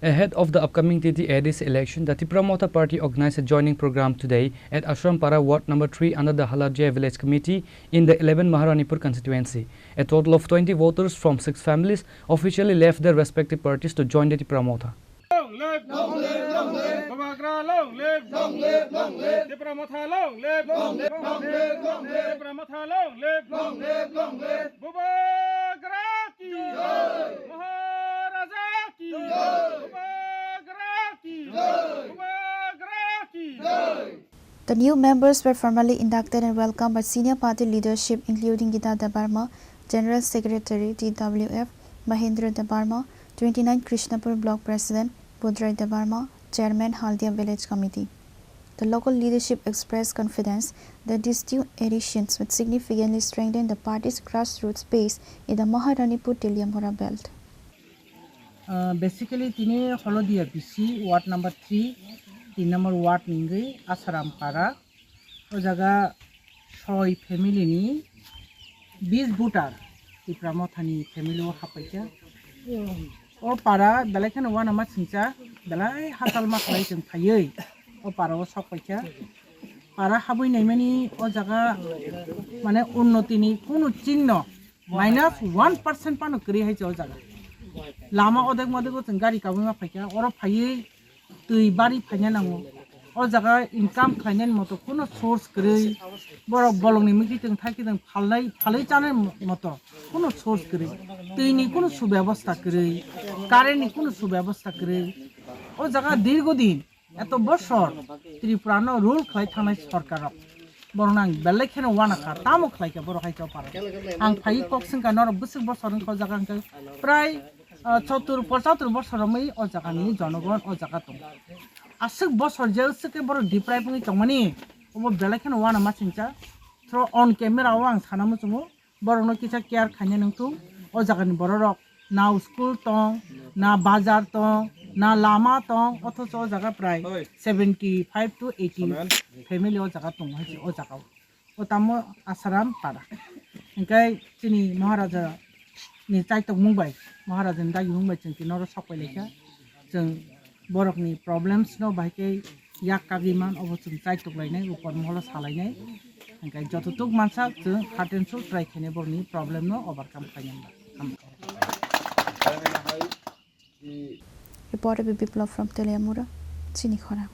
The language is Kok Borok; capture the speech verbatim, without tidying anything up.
Ahead of the upcoming T T A D C election, the Tipra Motha party organized a joining program today at Ashram Para, Ward number three, under the Halarjia Village Committee in the eleven Maharanipur constituency. A total of twenty voters from six families officially left their respective parties to join the Tipra Motha. Long live! Long live! Long live! Bubagra long live! Long live! Long live! Tipra Motha long live! Long live! Long live! Long live! Tipra Motha long live! Long live! Long live! Bubagra ki jai! Maharaja ki jai! Bubagra ki jai! Bubagra ki jai! The new members were formally inducted and welcomed by senior party leadership, including Gita Debbarma, General Secretary, T W F, Mahendra Debbarma, twenty-nine Krishnapur Block President, Budray Debbarma, Chairman, Haldia Village Committee. The local leadership expressed confidence that these two additions would significantly strengthen the party's grassroots base in the Maharanipur Teliamura belt. Ah, basically, tini Holodia B C, ward number three, tin number ward ni wngwi Asaram Para. O jaga soi family ni bis voter Tipra Motha ni family o happaikha. O para belai kheno uanama singcha, belai hachal ma khlai chwng phaiwi o para o sokpaikha. Para habwi naimani o jaga mane unnoti ni kunu chingno minus one percent pano kwrwi hai se o jaga. Lama odek modek o chwng gari kabui ma phaikha, oro phaiwi twi bari phaina nango. O jaga income khlainani moto kuno source kwrwi, borok bolongni mikitwng thaikitwng phalnai, phalwi chanai moto kuno source kwrwi, twini kuno subebostha kwrwi, currentni kuno subebostha kwrwi. O jaga dirgo din, eto bosor Tripurano rule khlai thangnai sorkarrok. Borokno ang belai kheno uanakha, tamo khlaikha borok hai chopara. Ang phaiwi kok swngkha norok bwswk bosor wngkha o jaga hwnkhe prai, ah, chottur, pochatur bosor romwi o jagani jonogon o jaga tongo. Aswk bosor je swkhe borok deprive wngwi tongmani, obo belai kheno uanama singcha. Thro on camera o ang sana muchungo, borokno kisa care khaina nangthung. O jagani bororok na school tong, na bazar tong, na lama tong, othocho o jaga prai seventy five to eighty family o jaga tongo hai se o jaga o. O tamo Asaram Para. Hingkai chini Maharaja ni chaitok mung bai, Maharaja ni dagi mung bai chwng tini oro sok pai laikha. Chwng borokni problems no bahai khe yak kagwi man, obo chwng chaitok lainai, upor moholo salainai. Hingkai jototuk mansa chwng heart and soul try khainai borokni problem no overcome khainai. Hamkha. Reporter Biplab from Teliamura, Chini Khorang.